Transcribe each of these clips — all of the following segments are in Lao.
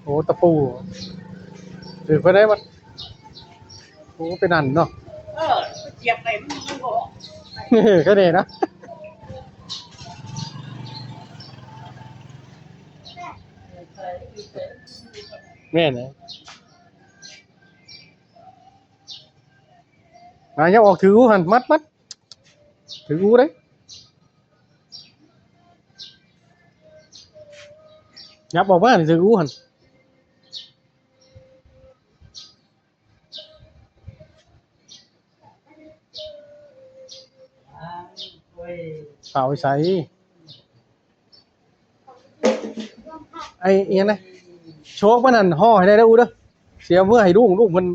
ໂອ້ ຕະປູ ຖືກໄປໄດ້ມັນ ໂອ້ ເປັນອັນເນາະ. ເອີ ໄປຈຽບໄປ ມັນບໍ່ອອກ ແຄ່ນີ້ນະ ແມ່ນແຫຼະ. ອ່າ ຢ່າອອກ ຖືອູຫັ້ນ ມັດ ມັດ ຖືອູເດ້ ຫຍັບອອກມາ ຖືອູຫັ້ນ ເອົາໃສ່ ໄອ້ອີຫຍັງນະ ໂຊກມັນຫັ້ນ ຫໍ່ໃຫ້ແດ່ເດີອູເດີ ຊິເອົາເມືອໃຫ້ລຸງ ລຸງເພິ່ນ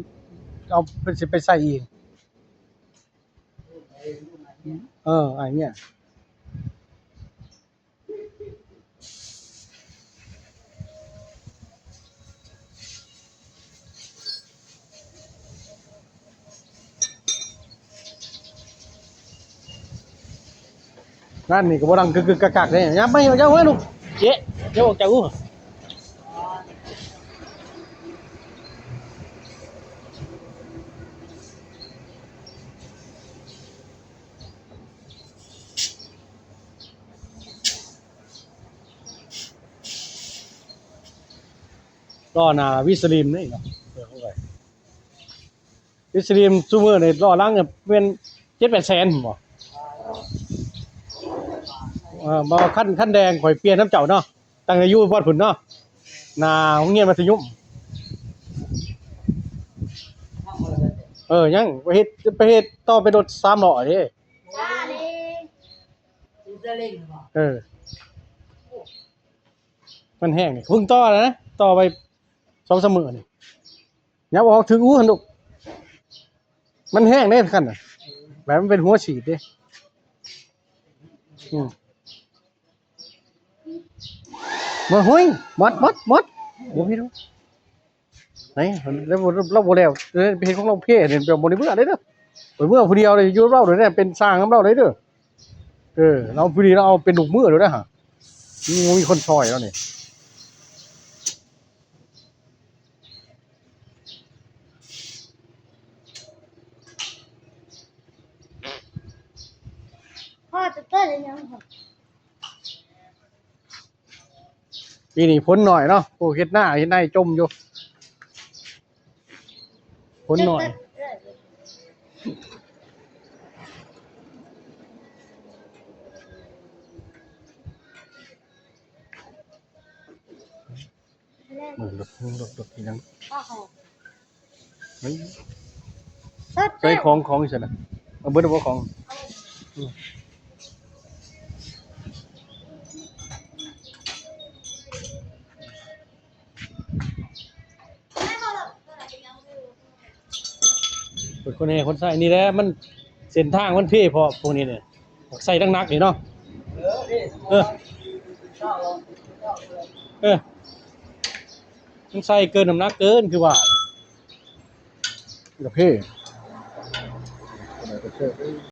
ເອົາ ເພິ່ນຊິໄປໃສ່ອີກ. ເອີ ອ້າຍເມຍ ງານນີ້ກໍບໍ່ດັງກຶກໆ ກັກໆ ເດ້ ຫຍັບມາ ເຈົ້າມາລູກ ເຈະ ເຈົ້າອອກຈາກອູ. ລໍ້ໜ້າວິສລີມນີ້ເນາະ ເອີ ເຂົ້າໃຈ ວິສລີມຊຸມື້ນີ້ລໍ້ຫຼັງແມ່ນເຈັດແປດແສນພຸ້ນບໍ່ ເອີ ບໍ່ ຄັນ ຄັນແດງຂ້ອຍປ່ຽນນຳເຈົ້າເນາະ ຕັ້ງແຕ່ຢູ່ບ່ອນພຸ້ນເນາະ ໜ້າໂຮງຮຽນມັດທະຍົມ ເອີ ຍັງໄປເຮັດ ໄປເຮັດຕໍ່ເປັນລົດສາມລໍ້ເດ້ ເອີ ມັນແຫ້ງນີ້ ເພິ່ງຕໍ່ແລ້ວນະ ຕໍ່ໄປສອງສາມມື້ນີ້ ຫຍັບອອກ ຖືກອູຫັ້ນລູກ ມັນແຫ້ງເດ້ຄັນນະ ແບບມັນເປັນຫົວສີດເດ້ ອືມ ໝົດ ໂອ້ຍ ໝົດ ໝົດ ໝົດ ບໍ່ມີແລ້ວ ໄຫນ ແລ້ວ ແລ້ວບໍ່ແລ້ວ ໄປເຮັດຂອງລາວເພນີ້ ບໍ່ໄດ້ເມືອເດ້ເດີ ໄປເມືອຜູ້ດຽວເດ້ ຢູ່ນຳລາວເດ້ ເປັນຊ່າງນຳລາວເດ້ເດີ ເອີ ລາວຜູ້ນີ້ລາວເອົາເປັນລູກມືໂລດເດ້ຫາ ບໍ່ມີຄົນຊ່ອຍລາວນີ້ ພໍ່ຈະເກີດອີຫຍັງ ປີນີ້ຝົນໜ້ອຍເນາະ ໂອ້ ເຮັດນາເຮັດໄຮ່ຈົມຢູ່ ຝົນໜ້ອຍ ເບິ່ງລົດ ລົດ ລົດອີຫຍັງ ເຮີ້ຍ ໃສ່ຂອງ ຂອງຢູ່ໃສນະ ເອົາເບິດແລ້ວບໍ່ຂອງ ອືມ. ເປັນຄົນແຫ່ຄົນໃຊ້ນີ້ແຫຼະ ມັນເສັ້ນທາງມັນເພ ເພາະພວກນີ້ນີ້ໃສ່ໜັກໆນີ້ເນາະ ເອີ ເອີ ມັນໃສ່ເກີນນ້ຳໜັກເກີນ ຄືວ່າກະເພ.